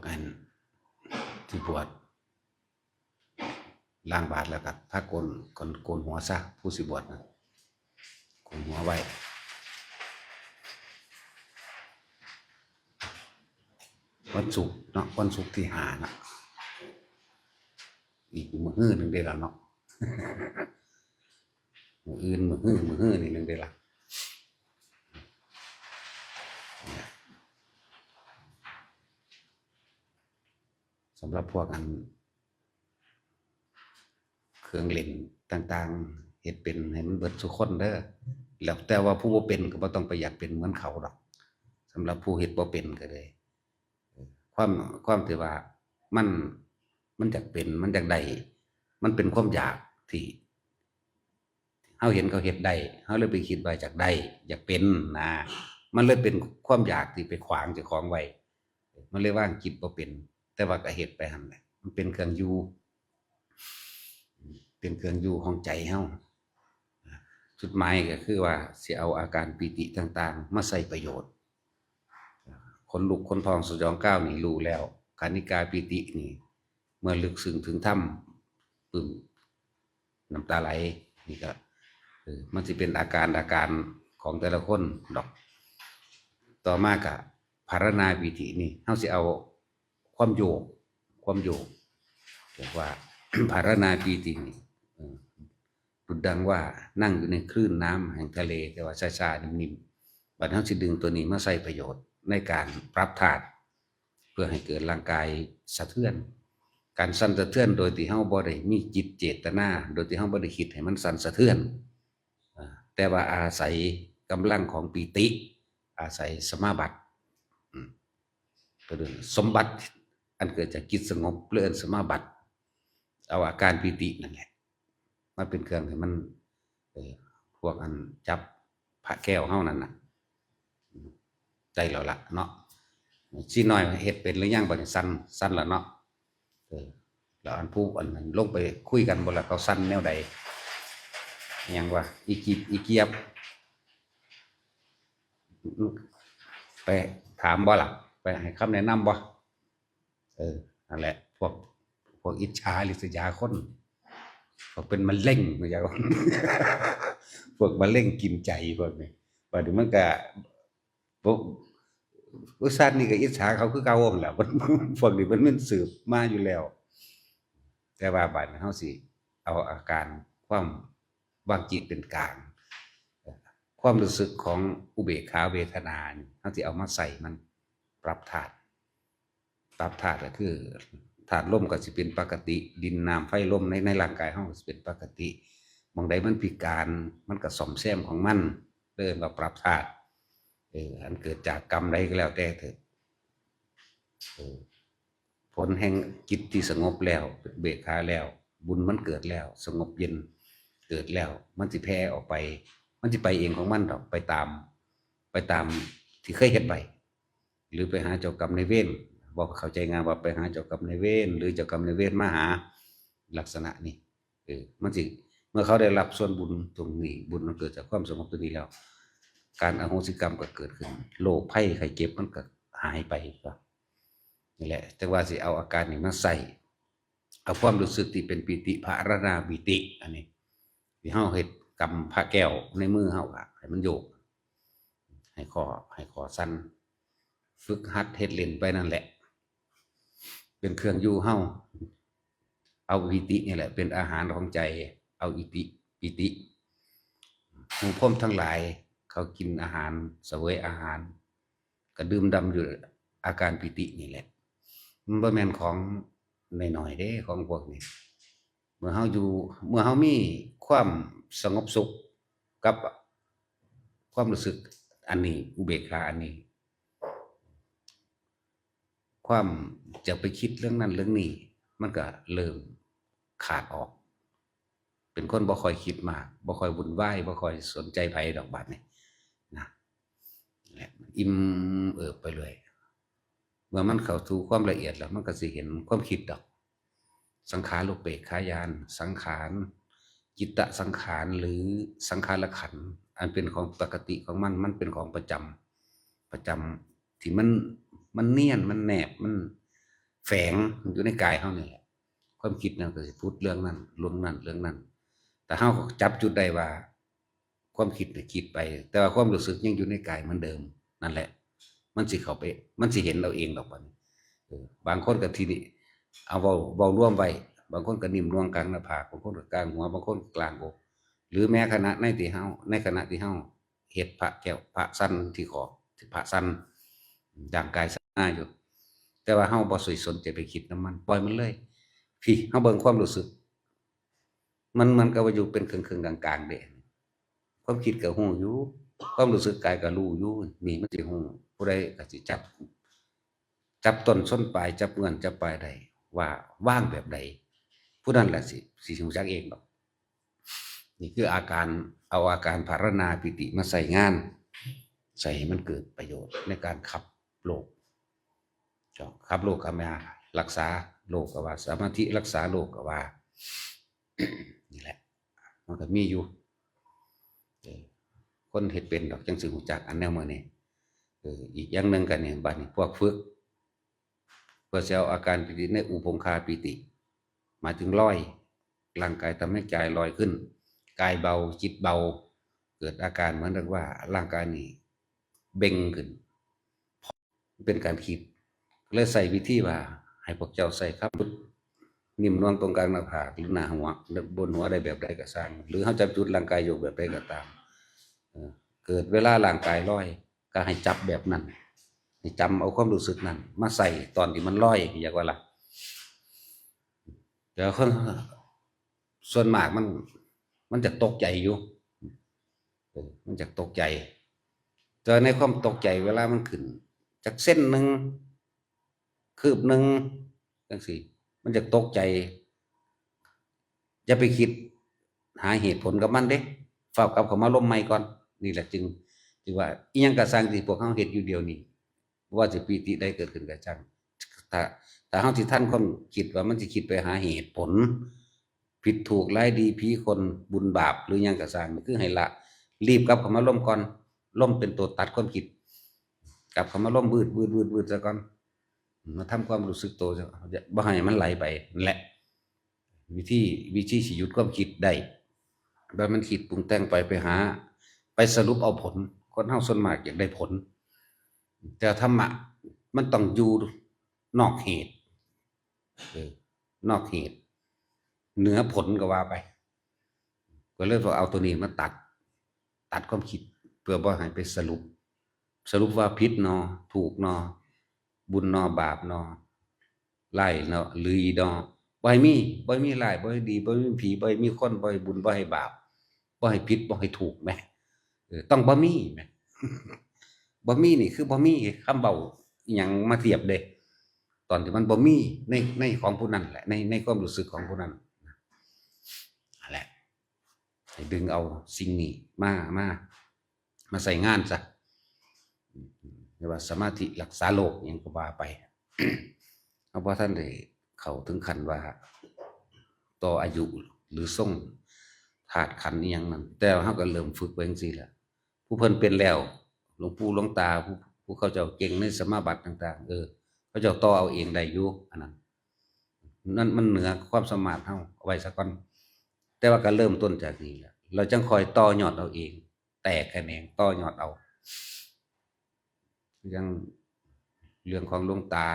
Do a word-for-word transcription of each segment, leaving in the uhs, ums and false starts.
อันที่บวช ล้างบาตรแล้วก็พาโกน โกน โกนหัวซะ ผู้สิบวชนะ โกนหัวไว้ วันศุกร์เนาะ วันศุกร์ที่ห้าเนาะ อีกมื้อหนึ่งได้แล้วเนาะ มื้ออื่น มื้อฮื้อ มื้อฮื้อนี่หนึ่งได้ละ สำหรับพวกอัน เครื่องเล่นต่างๆ เฮ็ดเป็นให้มันเบิดซุคนเด้อ แล้วแต่ว่าผู้บ่เป็นก็บ่ต้องไปอยากเป็นเหมือนเขาดอก สำหรับผู้เฮ็ดบ่เป็นก็เลย ความ ความที่ว่ามัน มันอยากเป็น มันอยากได้ มันเป็นความอยากที่ เฮาเห็นเขาเฮ็ดได้ เฮาเลยไปคิดว่าอยากได้ อยากเป็นนะ มันเลยเป็นความอยากที่ไปขวางเจ้าของไว้ มันเลยวางจิตบ่เป็น แต่ว่าก็เฮ็ดไปหั่นแหละ มันเป็นเครื่องอยู่ เป็นเครื่องอยู่ของใจเฮา จุดหมายก็คือว่าสิเอาอาการปีติต่างๆ มาใส่ประโยชน์ ขนลุกขนพองสยองกล้าวนี่รู้แล้ว คณิกาปีตินี่ เมื่อลึกซึ้งถึงธรรม ปึ้ม น้ำตาไหล นี่ก็ เออ มันสิเป็นอาการ อาการของแต่ละคนดอก ต่อมาก็ภารณาปีตินี่ เฮาสิเอาความโยก ความโยก เรียกว่า ภารณาปีตินี่ เออ ดุจดังว่านั่งอยู่ในคลื่นน้ำแห่งทะเล แต่ว่าช้าๆ นิ่มๆ บัดเฮาสิดึงตัวนี้มาใส่ประโยชน์ในการปรับธาตุ เพื่อให้เกิดร่างกายสะเทือน การสั่นสะเทือนโดยที่เฮาบ่ได้มีจิตเจตนา โดยที่เฮาบ่ได้คิดให้มันสั่นสะเทือน อ่า แต่ว่าอาศัยกำลังของปีติ อาศัยสมาบัติ อืม ก็คือสมบัติอันเกิดจากจิตสงบ เรียกสมาบัติ เอาอาการปีตินั่นแหละ มาเป็นเครื่องให้มัน เอ่อ พวกอันจับพระแก้วเฮานั่นน่ะ ได้แล้วล่ะเนาะ สิน้อยเฮ็ดเป็นหรือยังบัดนี้ สั่น สั่นแล้วเนาะ เออ แล้วอันผู้อันนั้นลงไปคุยกันบ่ล่ะ เขาสั่นแนวใด อิหยังวะ อีกีบ อีเกียบ ไปถามบ่ล่ะ ไปให้คำแนะนำบ่ เออ นั่นแหละ พวก พวกอิจฉาริษยาคน พวกเป็นมะเร็ง พวกมะเร็งกินใจพวกนี้ บัดนี้มันก็ พวก บริษัทนี่ก็อิจฉาเขาคือเก่าหั่นแหละ พวกนี้มัน มันสืบมาอยู่แล้ว แต่ว่าบัดนี้เฮาสิเอาอาการความวางจิตเป็นกลาง ความรู้สึกของอุเบกขาเวทนานี่ เฮาสิเอามาใส่มัน ปรับธาตุ ปรับธาตุก็คือ ธาตุลมก็สิเป็นปกติ ดินน้ำไฟลมใน ในร่างกายเฮาก็สิเป็นปกติ หม่องใดมันพิการ มันก็ซ่อมแซมของมัน เรียกว่าปรับธาตุ เออ อันเกิดจากกรรมใดก็แล้วแต่เถอะ เออ ผลแห่งจิตที่สงบแล้ว เบกขาแล้ว บุญมันเกิดแล้ว สงบเย็นเกิดแล้ว มันสิแผ่ออกไป มันสิไปเองของมันดอก ไปตาม ไปตามที่เคยเฮ็ดไว้ หรือไปหาเจ้ากรรมนายเวร บอกเข้าใจง่ายว่าไปหาเจ้ากรรมนายเวร หรือเจ้ากรรมนายเวรมาหา ลักษณะนี้ เออ มันสิ เมื่อเขาได้รับส่วนบุญตรงนี้ บุญมันเกิดจากความสงบตรงนี้แล้ว การอโหสิกรรมก็เกิดขึ้น โรคภัยไข้เจ็บมันก็หายไปก็ นี่แหละ แต่ว่าสิเอาอาการนี้มาใส่ เอาความรู้สึกที่เป็นปีติ ภารณาปีติ อันนี้ ที่เฮาเฮ็ดกำพระแก้วในมือเฮาอะ ให้มันโยก ให้ข้อ ให้ข้อสั่น ฝึกหัดเฮ็ดเล่นไปนั่นแหละ เป็นเครื่องอยู่เฮา เอาปีตินี่แหละ เป็นอาหารของใจ เอาอิติ ปีติ หมู่พรหมทั้งหลาย เขากินอาหาร เสวยอาหาร ก็ดื่มด่ำอยู่อาการปีตินี่แหละ มันบ่แม่นของน้อยๆเด้ ของพวกนี้ เมื่อเฮาอยู่ เมื่อเฮามีความสงบสุขกับความรู้สึกอันนี้ อุเบกขาอันนี้ ความจะไปคิดเรื่องนั้นเรื่องนี้ มันก็เริ่มขาดออก เป็นคนบ่ค่อยคิดมาก บ่ค่อยวุ่นวาย บ่ค่อยสนใจไผดอกบัดนี้นะ และอิ่มเอิบไปเลย เมื่อมันเข้าสู่ความละเอียดแล้ว มันก็สิเห็นความคิดดอก สังขารุปเปกขาญาณ สังขาร จิตตสังขาร หรือสังขารขันธ์ อันเป็นของปกติของมัน มันเป็นของประจำ ประจำที่มัน มันเนียน มันแนบ มัน แฝงอยู่ในกายเฮานี่แหละ ความคิดนั่นก็สิพูดเรื่องนั้น เรื่องนั้น เรื่องนั้น แต่เฮาก็จับจุดได้ว่า ความคิดน่ะคิดไป แต่ว่าความรู้สึกยังอยู่ในกายเหมือนเดิม นั่นแหละ มันสิเข้าไป มันสิเห็นเอาเองดอกบัดนี้ เออ บางคนก็ทีนี้ เอาเว้า เว้ารวมไว้ บางคนก็นิ่มนวลกลางหน้าผาก บางคนก็กลางหัว บางคนก็กลางอก หรือแม้ขณะในที่เฮา ในขณะที่เฮาเฮ็ดพระแก้ว พระสั่นที่คอ พระสั่น ร่างกายสั่นอยู่ แต่ว่าเฮาบ่สนใจไปคิดนำมัน ปล่อยมันเลย พี้ เฮาเบิ่งความรู้สึก มัน มันก็ว่าอยู่เป็นครึ่งๆกลางๆเด้ ความคิดก็ฮู้อยู่ ความรู้สึกกายก็รู้อยู่ นี่มันสิฮู้ ผู้ใดก็สิจับ จับต้นชนปลาย จับเงื่อนจับปลายได้ ว่าวางแบบใด ผู้นั้นแหละสิ สิรู้จักเองดอก นี่คืออาการ เอาอาการภาวนาปีติมาใส่งาน ใส่ให้มันเกิดประโยชน์ในการขับโลก ขับโลกก็มารักษาโลกก็ว่า สมาธิรักษาโลกก็ว่า นี่แหละ มันก็มีอยู่ เออ คนเฮ็ดเป็นดอกจังสิรู้จักอันแนวมื้อนี้ เออ อีกอย่างหนึ่งก็นี่ บัดนี้พวกฝึก เพื่อสิเอาอาการปีติในอุปงคาปีติ หมายถึงลอย ร่างกายทำให้ใจลอยขึ้น กายเบา จิตเบา เกิดอาการเหมือนกับว่าร่างกายนี่เบ่งขึ้น เป็นการคิด เลยใส่วิธีว่า ให้พวกเจ้าใส่คำพุทธนิ่มนวลตรงกลางหน้าผาก หรือหน้าหัว หรือบนหัวได้แบบใดก็ซ่าง หรือเฮาจับจุดร่างกายโยกแบบใดก็ตาม เออ เกิดเวลาร่างกายลอย ก็ให้จับแบบนั้น ให้จำเอาความรู้สึกนั้น มาใส่ตอนที่มันลอย อยากว่าล่ะ แต่คนส่วนมากมัน มันจะตกใจอยู่ เออ มันจะตกใจ แต่ในความตกใจเวลามันขึ้น จักเซนหนึ่ง คืบหนึ่ง จังซี้ มันจะตกใจ อย่าไปคิดหาเหตุผลกับมันเด้ ฟ้าวกลับเข้ามาลมใหม่ก่อน นี่แหละจึง จึงว่า อิหยังก็ซ่างที่พวกเฮาเฮ็ดอยู่เดี๋ยวนี้ บ่ว่าสิปีติใดเกิดขึ้นก็ช่าง ถ้า ถ้าเฮาสิทันความคิดว่ามันสิคิดไปหาเหตุผล ผิดถูกร้ายดีผีคนบุญบาปหรือหยังก็ซ่าง คือให้ละ รีบกลับเข้ามาลมก่อน ลมเป็นตัวตัดความคิด กลับเข้ามาลมวืด วืด วืด วืดซะก่อน มาทำความรู้สึกตัวซะ บ่ให้มันไหลไป นั่นแหละ วิธี วิธีสิหยุดความคิดได้ บ่ให้มันคิดปรุงแต่งไป ไปหา ไปสรุปเอาผล คนเฮาส่วนมากอยากได้ผล แต่ธรรมะมันต้องอยู่นอกเหตุ เออ นอกเหตุ เหนือผลก็ว่าไป ก็เลยว่าเอาตัวนี้มาตัด ตัดความคิด เพื่อบ่ให้ไปสรุป สรุปว่าผิดเนาะ ถูกเนาะ บุญเนาะ บาปเนาะ ร้ายเนาะ หรือดีเนาะ บ่ให้มี บ่ให้มีร้าย บ่ให้ดี บ่ให้มีผี บ่ให้มีคน บ่ให้บุญ บ่ให้บาป บ่ให้ผิด บ่ให้ถูกแหม เออ ต้องบ่มีแหม บ่มีนี่คือบ่มีคำเว้าอิหยังมาเทียบเด้ ตอนที่มันบ่มีใน ในของผู้นั้นแหละ ใน ในความรู้สึกของผู้นั้น นั่นแหละ ให้ดึงเอาสิ่งนี้มา มา มาใส่งานซะ เรียกว่าสมาธิรักษาโลกอิหยังก็ว่าไป เฮาบ่ทันได้เข้าถึงขั้นว่า ต่ออายุหรือทรงธาตุขันธ์อิหยังนั่น แต่ว่าเฮาก็เริ่มฝึกไว้จังซี่แหละ ผู้เพิ่นเป็นแล้ว หลวงปู่หลวงตา ผู้ ผู้เขาเจ้าเก่งในสมาบัติต่างๆ เออ เขาเจ้าต่อเอาเองได้อยู่ อันนั้น นั่นมันเหนือความสามารถเฮา เอาไว้ซะก่อน แต่ว่าก็เริ่มต้นจากนี้แหละ เราจังค่อยต่อยอดเอาเอง แตกแขนงต่อยอดเอา อย่างเรื่องของหลวงตา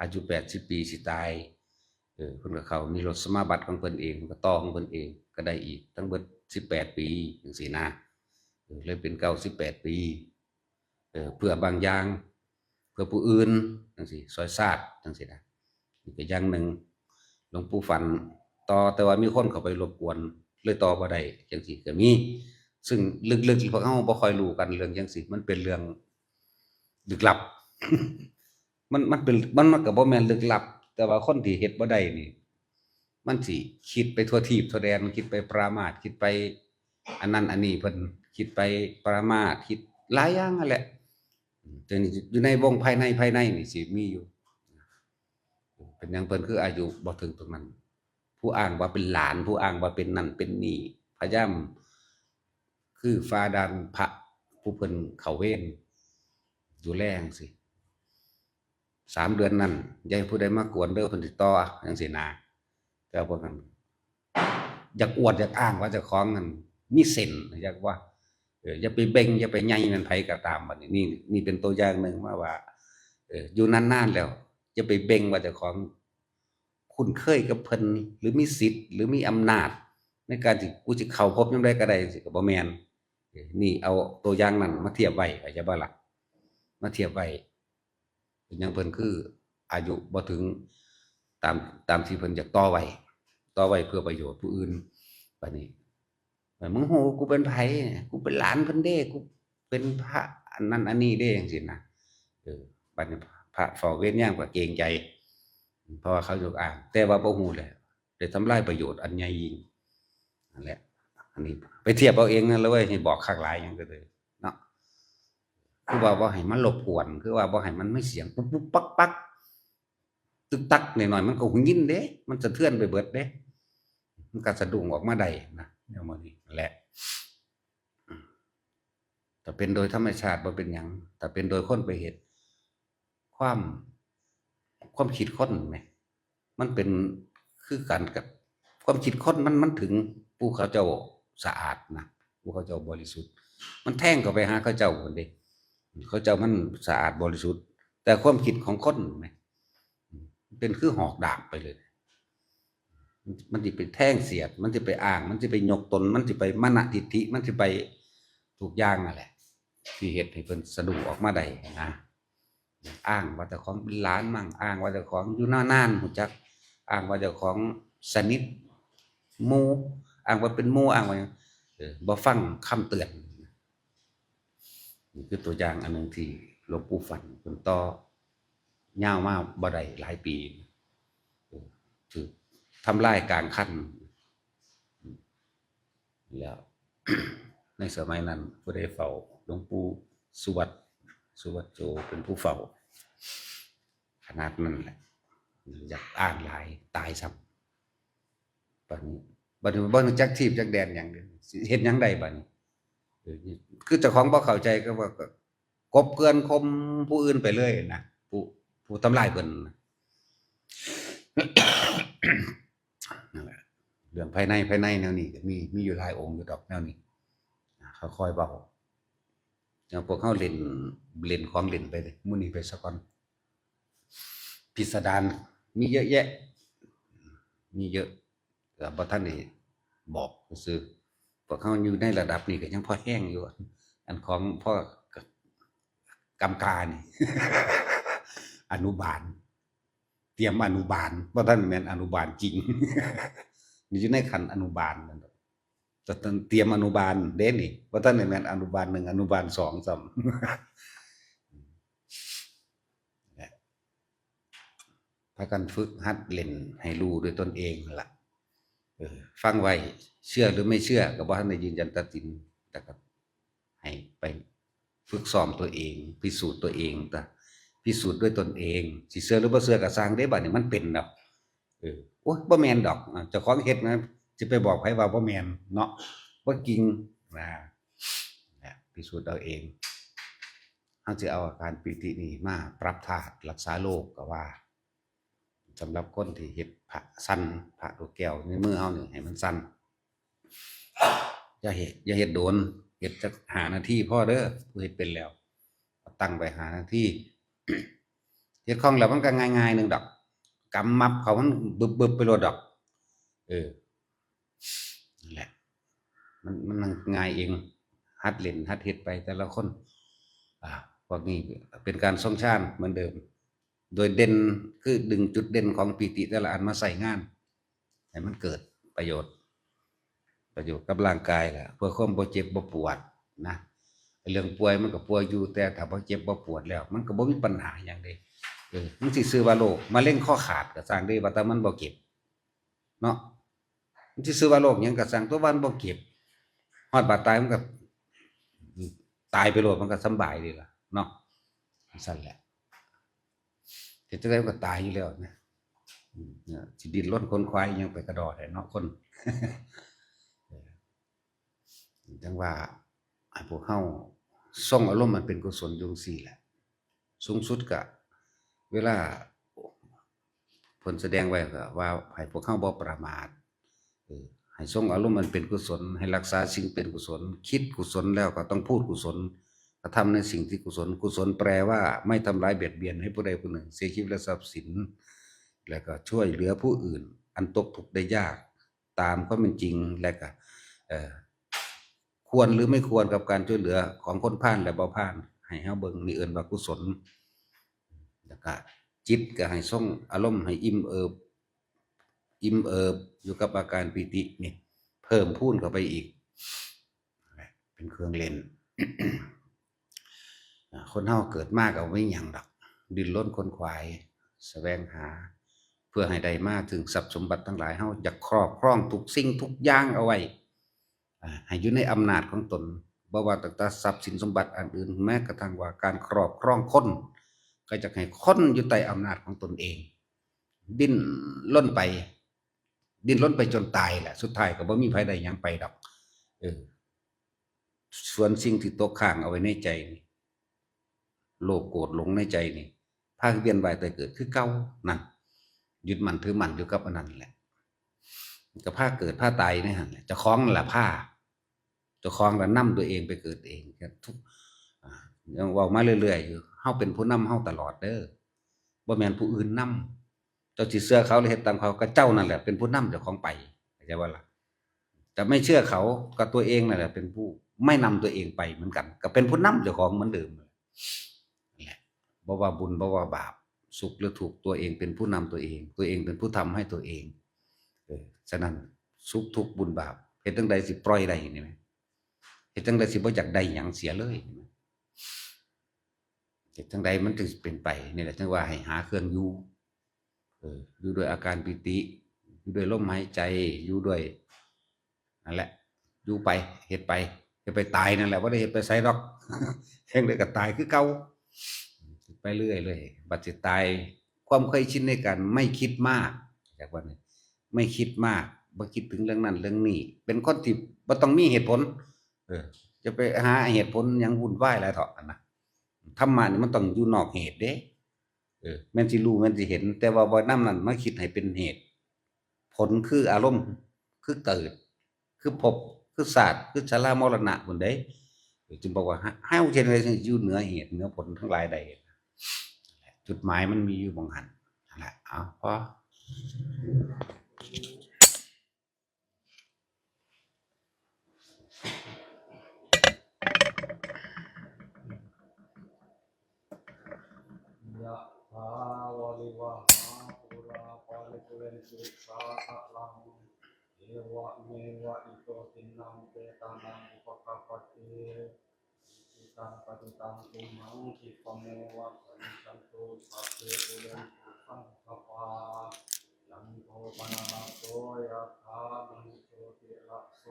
อายุแปดสิบปีสิตาย เออ เพิ่นก็เข้านิโรธสมาบัติของเพิ่นเอง เพิ่นก็ต่อของเพิ่นเอง ก็ได้อีกทั้งเบิดสิบแปดปีจังซี้นะ เออ เลยเป็นเก้าสิบแปดปี เออ เพื่อบางอย่าง เพื่อผู้อื่นจังซี้ ซอยชาติจังซี้นะ นี่ก็อย่างหนึ่ง หลวงปู่ฝันต่อ แต่ว่ามีคนเข้าไปรบกวน เลยต่อบ่ได้จังซี้ก็มี ซึ่งลึกๆพวกเฮาบ่ค่อยรู้กันเรื่องจังซี้ มันเป็นเรื่องลึกลับ มัน มันเป็น มัน มันก็บ่แม่นลึกลับ แต่ว่าคนที่เฮ็ดบ่ได้นี่ มันสิคิดไปทั่วทีปทั่วแดน คิดไปปรามาส คิดไปอันนั้นอันนี้ เพิ่นคิดไปปรามาส คิดหลายอย่างนั่นแหละ แต่นี่อยู่ในวงภายใน ภายในนี่สิมีอยู่ เป็นหยังเพิ่นคืออายุบ่ถึงตรงนั้น ผู้อ้างว่าเป็นหลาน ผู้อ้างว่าเป็นนั่นเป็นนี่ พยายาม คือฝ่าด่านพระผู้เพิ่นเข้าเวรดูแลจังซี้ สามเดือนนั้นอย่าให้ผู้ใดมากวนเด้อ เพิ่นสิต่อจังซี่นะ แต่ว่าพวกนั้นอยากอวดอยากอ้างว่าเจ้าของนั่นมีเส้น อยากว่า เออ อย่าไปเบ่ง อย่าไปใหญ่แม่นไผก็ตาม บัดนี้ นี่ นี่เป็นตัวอย่างหนึ่งมาว่า เออ อยู่นานๆแล้ว อย่าไปเบ่งว่าเจ้าของคุ้นเคยกับเพิ่น หรือมีสิทธิ์ หรือมีอำนาจ ในการที่กูสิเข้าพบยามใดก็ได้จังซี้ ก็บ่แม่น เออ นี่เอาตัวอย่างนั้นมาเทียบไว้ เข้าใจบ่ล่ะ มาเทียบไว้ เป็นหยังเพิ่นคืออายุบ่ถึงตาม ตามที่เพิ่นอยากต่อไว้ ต่อไว้เพื่อประโยชน์ผู้อื่น บัดนี้ "มึงฮู้กูเป็นไผ กูเป็นหลานเพิ่นเด้ กูเป็นพระอันนั้นอันนี้เด้" จังซี้นะ เออ บัดนี้พระเฝ้าเวรยามก็เกรงใจ เพราะว่าเขายกอ้าง แต่ว่าบ่ฮู้แหละ ได้ทำลายประโยชน์อันใหญ่ยิ่ง นั่นแหละ อันนี้ไปเทียบเอาเองนั่นเลยเว้ย ให้บอกคักหลายหยังก็เลยเนาะ คือว่าบ่ให้มันรบกวน คือว่าบ่ให้มันมีเสียงปุ๊บปุ๊บปักปัก ตึกตักหน่อยๆ มันก็หงุดหงิดเด้ มันสะเทือนไปเบิดเด้ มันก็สะดุ้งออกมาได้นะ แนวมื้อนี้แหละ ถ้าเป็นโดยธรรมชาติบ่เป็นหยัง ถ้าเป็นโดยคนไปเฮ็ด ความ ความคิดคนแหม มันเป็นคือกันกับความคิดคนมัน มันถึงผู้เขาเจ้าสะอาดนะ ผู้เขาเจ้าบริสุทธิ์ มันแทงเข้าไปหาเขาเจ้าพุ้นเด้ เขาเจ้ามันสะอาดบริสุทธิ์ แต่ความคิดของคนแหม เป็นคือหอกดาบไปเลย มันสิไปแทงเสียด มันสิไปอ้าง มันสิไปยกตน มันสิไปมานะทิฐิ มันสิไปทุกอย่างนั่นแหละ ที่เฮ็ดให้เพิ่นสะดุ้งออกมาได้นะ อ้างว่าเจ้าของเป็นหลานมั่ง อ้างว่าเจ้าของอยู่นานๆ ฮู้จัก อ้างว่าเจ้าของสนิทหมู่ อ้างว่าเป็นหมู่ อ้างว่าหยัง เออ บ่ฟังคำเตือน นี่คือตัวอย่างอันหนึ่งที่หลวงปู่ฟั่นเพิ่นต่อยาวมาบ่ได้หลายปี เออ ถูกทำลายกลางคัน แล้ว ในสมัยนั้นผู้ใดเฝ้า หลวงปู่สุวัต สุวัตโจเป็นผู้เฝ้า ขนาดนั้นแหละ อยากอ้างหลาย ตายซ้ำ บัดนี้ บัดนี้บ่รู้จักทีบจักแดนหยัง สิเฮ็ดหยังได้บัดนี้ เออ คือเจ้าของบ่เข้าใจก็ว่าก็กบเกลื่อนข่มผู้อื่นไปเลยนะ ผู้ ผู้ทำลายเพิ่นนะ นั่นแหละ เรื่องภายใน ภายในแนวนี้ก็มี มีอยู่หลายองค์อยู่ดอกแนวนี้ อ่า ค่อยๆเว้า แล้วพวกเฮาเล่น เล่นของเล่นไปเลย มื้อนี้ไปซะก่อน พิสดารมีเยอะแยะ มีเยอะ ก็บ่ทันได้บอกซื่อ พวกเฮาอยู่ในระดับนี้ก็ยังพอแฮงอยู่ อันของพ่อกำกานี่ อนุบาล เตรียมอนุบาล บ่ทันแม่นอนุบาลจริง นี่อยู่ในขั้นอนุบาลนั่นดอก แต่เตรียมอนุบาลเด้นี่ บ่ทันได้แม่นอนุบาลหนึ่ง อนุบาลสองซ้ำ พากันฝึกหัดเล่นให้รู้ด้วยตนเองนั่นล่ะ เออ ฟังไว้ เชื่อหรือไม่เชื่อก็บ่ทันได้ยืนยันตัดสิน แต่ก็ให้ไปฝึกซ้อมตัวเอง พิสูจน์ตัวเองตะ พิสูจน์ด้วยตนเอง สิเชื่อหรือบ่เชื่อก็ซ่างเด้ บัดนี้มันเป็นดอก เออ โอ๊ย บ่แม่นดอก อ่ะ เจ้าของเฮ็ดนะ สิไปบอกไผว่าบ่แม่นเนาะ บ่จริงนะ นะ พิสูจน์เอาเอง เฮาสิเอาอาการปีตินี่มาปรับธาตุรักษาโรคก็ว่า สำหรับคนที่เฮ็ดพระสั่น พระลูกแก้วในมือเฮานี่ให้มันสั่น อย่าเฮ็ด อย่าเฮ็ดโดน เฮ็ดจักห้านาทีพอเด้อ ผู้เฮ็ดเป็นแล้ว ตั้งไว้ห้านาที เฮ็ดคล่องแล้วมันก็ง่ายๆหนึ่งดอก กำมับเขามันบึบๆไปโลดดอก เออ นั่นแหละ มัน มันง่ายเอง หัดเล่นหัดเฮ็ดไปแต่ละคน อ่า พวกนี้เป็นการทรงฌานเหมือนเดิม โดยเด่นคือดึงจุดเด่นของปีติแต่ละอันมาใส่งาน ให้มันเกิดประโยชน์ ประโยชน์กับร่างกายแหละ เพื่อความบ่เจ็บบ่ปวดนะ เรื่องป่วยมันก็ป่วยอยู่ แต่ถ้าบ่เจ็บบ่ปวดแล้ว มันก็บ่มีปัญหาหยังเด้ เออ มันสิชื่อว่าโรคมะเร็งคอขาดก็ซ่างเด้ ว่าแต่มันบ่เจ็บ เนาะ มันสิชื่อว่าโรคหยังก็ซ่าง ตัวว่ามันบ่เจ็บ ฮอดบาดตายมันก็ตายไปโลด มันก็สำบายดีล่ะเนาะ จั่งซั่นแหละ เฮ็ดจั่งใดมันก็ตายอยู่แล้วนะ อืม เนี่ย สิดิ้นรนขนขวายหยังไปกะด้อแท้เนาะคน จั่งว่าให้พวกเฮาทรงอารมณ์อันเป็นกุศลอยู่จั่งซี้แหละ สูงสุดก็ เวลาเพิ่นแสดงไว้ก็ว่าให้พวกเฮาบ่ประมาท เออ ให้ทรงอารมณ์อันเป็นกุศล ให้รักษาสิ่งเป็นกุศล คิดกุศลแล้วก็ต้องพูดกุศล กระทำในสิ่งที่กุศล กุศลแปลว่าไม่ทำร้ายเบียดเบียนให้ผู้ใดผู้หนึ่ง เสียชีวิตและทรัพย์สิน แล้วก็ช่วยเหลือผู้อื่น อันตกทุกข์ได้ยาก ตามความเป็นจริง และก็ เอ่อ ควรหรือไม่ควรกับการช่วยเหลือของคนพาลและบ่พาล ให้เฮาเบิ่ง นี่เอิ้นว่ากุศล แล้วก็จิตก็ให้ทรงอารมณ์ให้อิ่มเอิบ อิ่มเอิบอยู่กับอาการปีตินี่ เพิ่มพูนเข้าไปอีก เป็นเครื่องเล่น อ่า คนเฮาเกิดมาก็บ่มีหยังดอก ดิ้นรนขนขวาย แสวงหา เพื่อให้ได้มาถึงทรัพย์สมบัติทั้งหลาย เฮาอยากครอบครองทุกสิ่งทุกอย่างเอาไว้ อ่า ให้อยู่ในอำนาจของตน บ่ว่าตั้งแต่ทรัพย์สินสมบัติอันอื่น แม้กระทั่งว่าการครอบครองคน ก็อยากให้คนอยู่ใต้อำนาจของตนเอง ดิ้นรนไป ดิ้นรนไปจนตายแหละ สุดท้ายก็บ่มีไผได้หยังไปดอก เออ ส่วนสิ่งที่ตกค้างเอาไว้ในใจนี่ โลภโกรธหลงในใจนี่ พาเวียนว่ายตายเกิดคือเก่านั่น ยึดมั่นถือมั่นอยู่กับอันนั้นแหละ ก็พาเกิดพาตายในหั่นแหละ เจ้าของนั่นแหละพา เจ้าของละนำตัวเองไปเกิดเอง ทุก อ่า ยังเว้ามาเรื่อยๆอยู่ เฮาเป็นผู้นำเฮาตลอดเด้อ บ่แม่นผู้อื่นนำ เจ้าสิเชื่อเขาหรือเฮ็ดตามเขา ก็เจ้านั่นแหละเป็นผู้นำเจ้าของไป เข้าใจบ่ล่ะ จะไม่เชื่อเขา ก็ตัวเองนั่นแหละเป็นผู้ไม่นำตัวเองไปเหมือนกัน ก็เป็นผู้นำเจ้าของเหมือนเดิมนั่นแหละ บ่ว่าบุญบ่ว่าบาป สุขหรือทุกข์ ตัวเองเป็นผู้นำตัวเอง ตัวเองเป็นผู้ทำให้ตัวเอง เออ ฉะนั้นสุขทุกข์บุญบาป เฮ็ดจั่งใดสิปล่อยได้นี่แหม เฮ็ดจั่งใดสิบ่อยากได้หยังเสียเลยนี่แหม เฮ็ดจั่งใดมันถึงสิเป็นไป นี่แหละจั่งว่าให้หาเครื่องอยู่ เออ อยู่ด้วยอาการปีติ อยู่ด้วยลมหายใจ อยู่ด้วย นั่นแหละ อยู่ไป เฮ็ดไป อย่าไปตายนั่นแหละ บ่ได้เฮ็ดไปไสดอก จั่งใดก็ตายคือเก่า ไปเรื่อยเลย บัดสิตาย ความเคยชินในการไม่คิดมาก จากวันนี้ ไม่คิดมาก บ่คิดถึงเรื่องนั้นเรื่องนี้ เป็นคนที่บ่ต้องมีเหตุผล เออ จะไปหาเหตุผลหยังวุ่นวายหลายเถาะนะ ธรรมะนี่มันต้องอยู่นอกเหตุเด้ เออ แม่นสิรู้ แม่นสิเห็น แต่ว่าบ่นำนั้นมาคิดให้เป็นเหตุ ผลคืออารมณ์ คือเกิด คือภพ คือชาติ คือชรามรณะพุ้นเด้ เออ จึงบอกว่า ให้ ให้เฮาเห็นเลยอยู่เหนือเหตุ เหนือผลทั้งหลายได้ จุดหมายมันมีอยู่หม่องหั่น นั่นแหละ เอา พอ ยะถาวาริวหาปูราปาริปุเรนติสาคลัง เอวะเมวะอิโตทินังเปตานังอุปกปปติ อิจิตังปฏิตังตุมหังคิปะเมวะสมิจฉันตุ สัพเพปุเรนตุสังกปปา จันโทปนรสโสยะถามณิโชติระโส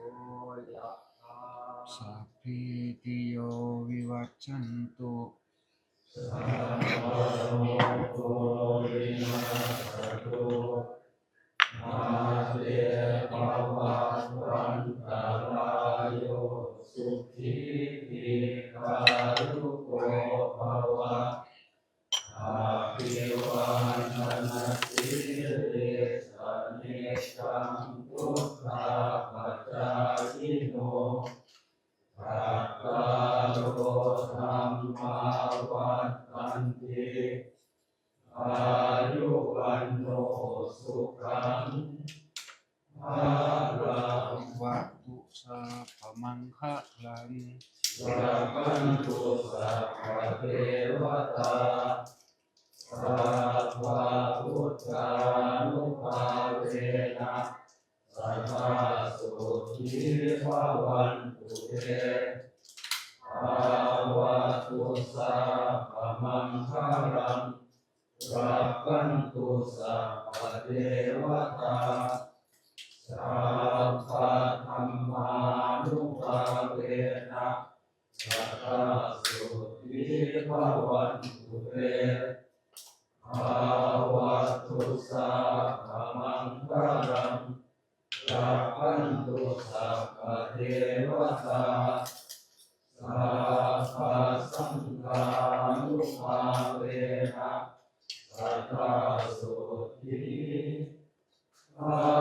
ยะถา สัพพีติโยวิวัชชันตุ สัพพะโรโควินัสสะตุ มาเตภวัตวันตรายโย สุขีทีฆายุโกภวะ อภิวาทนสีลิสสะเนจังวุฑฒาปจายิโน จัตตาโรธัมมาวัฑฒันติ อายุวัณโณสุขัง พลัง วัตตุสัพพะมังคะลัง รักขันตุสัพพะเทวะตา สัพพะพุทธานุภาเวนะ สะดาโสธีภะวันตุเต ภะวะตุสัพพะมังคะลัง รักขันตุสัพพะเทวะตา สัพพะธัมมานุภาเวนะ สะดาโสธีภะวันตุเต ภะวะตุสัพพะมังคะลัง รักขันตุสัพพะเทวะตา สัพพะสังฆานุภาเวนะ ส ประสุทธิ พระ